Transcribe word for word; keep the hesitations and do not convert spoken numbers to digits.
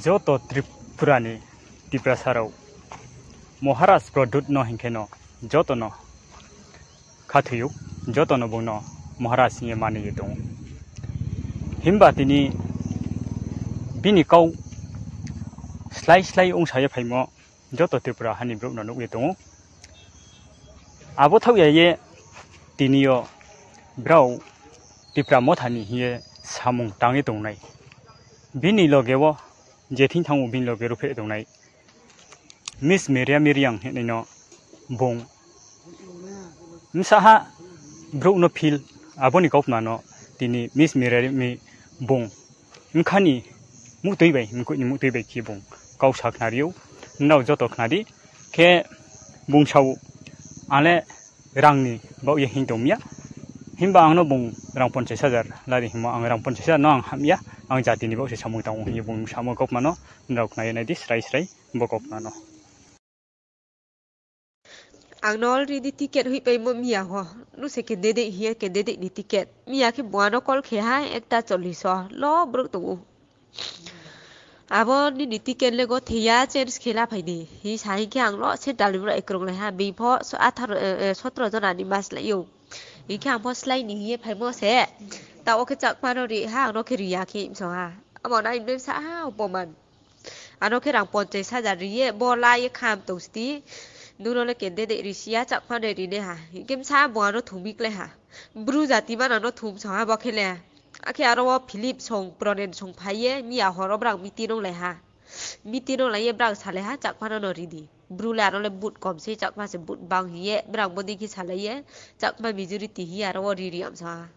Joto Tripura ni Tiprasa rao Maharaj Pradyut no hing khe no joto no khathoi ou, joto no bung no Maharaj hing ye mani ye tong ou. Himba tini bini kau slái slái ongsa ye phaimo joto Tripura ha ni brouh no nuh ye tong ou. Abo thaoh ya ye tini yo brao Tipra Motha ni hing ye samung tang ye tongnai. Bini loge wo je thing thanng ou bini loge ruhphreh tongnai Miss Meria Mi Reang hingnai no bung bsa ha brouh no feel, abo ni kaukma no tini Miss Meria Mi bung bkha ni muhtui bai, mkoih ni muhtui bai khe bung kau sa khnari ou, nrao joto khna di. Khe bung sa ou, ang le rang ni baoh ye hing tong mi ya. Himba ang no bung rang ponchais hajar la di hingmo, ang rang ponchais hajar no ang ham ya, ang jati ni baoh se samung tang ou hing ye bung samo kaukma no nrao khna ye nai di srai srai bo kaukma no. Ang no already ticket hoihpaimo mi ya ho. Nung se candidate hing ye candidate ni ticket. Mi ya khe bung ano call khe ha ekta chollish o lo brouh tong ou. Abo nini ticket le gothei ya, change khe la phai di hing sa hing khe ang lo central ni brouh krunglai ha, being pho so-, atharo, eh, eh, sotro jona ni ma slái ou. Hing khe ang pho slái ni hing ye phaimo se. Taoh wo khe Chakma no ri ha, ang no khe ri ya khe msong ha. Abo nai mle sa ha opoman. Ano khe rang ponchais hajar ri ye, bo la ye kham tong sti. Nung no le candidate risi ya, Chakma no ri nai ha. Hing khe bsa bung ano thum mi klái ha. Bru jati ma nang no thum song ha bo khe le. Akhe aro wo Philip song, Pronen song phai ye, mi ya hor wo brang meeting onglai ha. Meeting onglai ye brang salai ha, Chakma no no ri di. Bru le ano le vote kom se, Chakma se vote bang hing ye, brang bodei khe salai ye, Chakma majority hing ye aro wo ri ri am song ha.